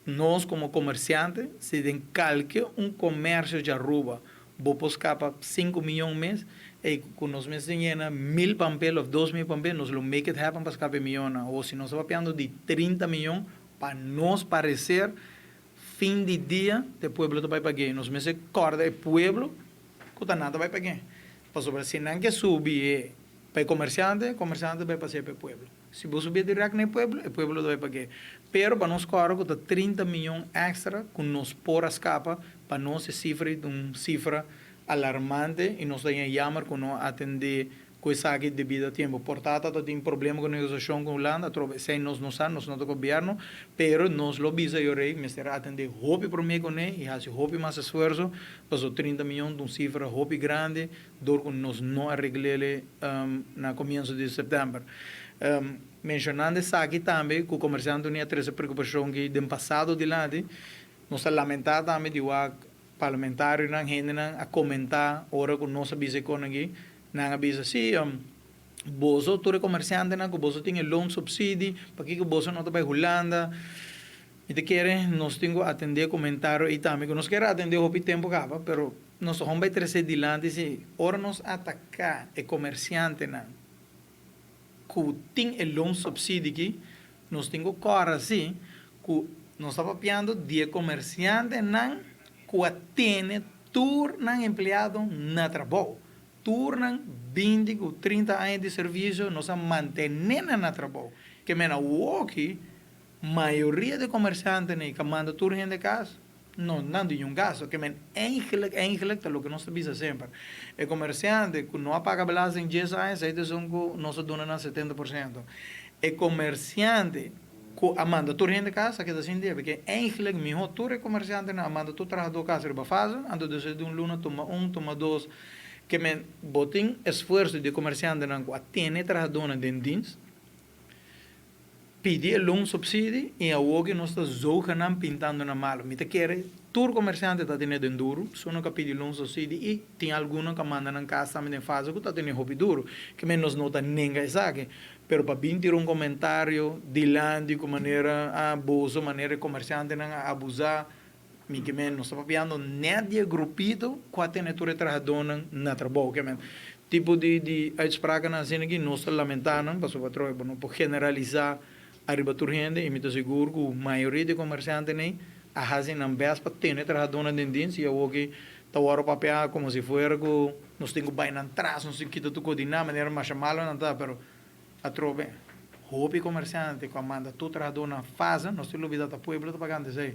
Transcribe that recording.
Nos komo komersiante, si den kualke un komersio di Aruba, bo por skapa 5 mion mes, i ku nos mes yena 1000 papel òf 2000 papel, nos lo make it happen pa skapa mion. Òf si nos ta papiando di 30 mion, pa nos parecer, fin di dia, e pueblo ta bai paga. Nos mes kòrda e pueblo, ku ta nan ta bai paga. Pasobra si nan ke subi pa komersiante, komersiante bai pasa pa e pueblo. Si bo subi dirèkt na pueblo, e pueblo bai paga. Pero pa nos kòrda ku 30 mion èkstra ku nos por a skapa, pa nos e sifra un sifra alarmante i nos ta jammer ku no atendé ku esaki debido tempu. Por tantu, tin problema ku negoshashon ku Hulanda, trobe, esei nos no sa, nos no ta gobièrnu, pero nos lo bisa e rei, mester atendé hopi promé kuné i hasi hopi mas esfuerso, paso 30 mion un sifra hopi grandi, dor ku nos no a regl'é na komienso di sèptèmber. Menshonando esaki tambe, ku e komersiante a trese preokupashon ku den pasado dilanti, nos a lamentá tambe di parlamentarionan, hendenan a komentá ora ku nos a bisa aki, nan a bisa si, boso tur komersiantenan, ku boso tin loonsubsidie, pakiko boso no ta bai Hulanda? Mi ta kere nos tin ku atendé komentario i tambe ku nos ke atendé hopi tempu kaba, pero nos ta bai trese dilanti si ora nos ataká e komersiantenan ku tin e loonsubsidie aki, nos tin ku kòrda si ku nos ta papiando di komersiantenan ku tene tur nan empleado na trabou. Tur nan 20 ku 30 aña di servisio nos a mantené na trabou. Ke men aki, mayoria di komersiantenan ku manda tur hende kas, no, no tin un gasto. Ke men eigenlijk, ta loke nos ta bisa semper. E komersiante ku no a paga belasting 10 aña, esei ta ku nos duna na 70%. E komersiante ku a manda tur hende kas, keda sin debe, pasobra eigenlijk mihó tur komersiantenan a manda tur trahadó kas riba fase, anto despues di un luna tuma un, tuma dos, ke men bo tin esfuerso di komersiantenan ku a tene trahadónan den dienst, pidi e loonsubsidie i awor ku nos ta zogenaamd pintando nan malu. Mi ta kere tur komersiante ta tene den duru, esun ku pidi loonsubsidie i tin algun ku manda nan kas tambe den fase ku ta tene hopi duru. Ke men nos no ta nenga esaki. Pero pa bin tira un komentario dilanti ku manera abuso, manera komersiantenan a abusá, mi ke men nos ta papiando net di grupito ku a tene tur e trahadónan na trabou. Ke men tipo di uitspraken asina aki nos ta lamentá nan, pasobra atrobe bo no por generalisá ariba tur hende i mi ta sigur ku mayoria di komersiantenan a hasi nan best pa tene trahadónan den dienst i awor ku ta wòrdu papiá komo si fuera ku nos tin ku bai nan tras, nos tin ku kita tur kos di nan manera masha malu nan ta, pero atrobe hopi komersiante ku a manda tur trahadónan fase, nos tin lubidá ta pueblo ta pagando esei.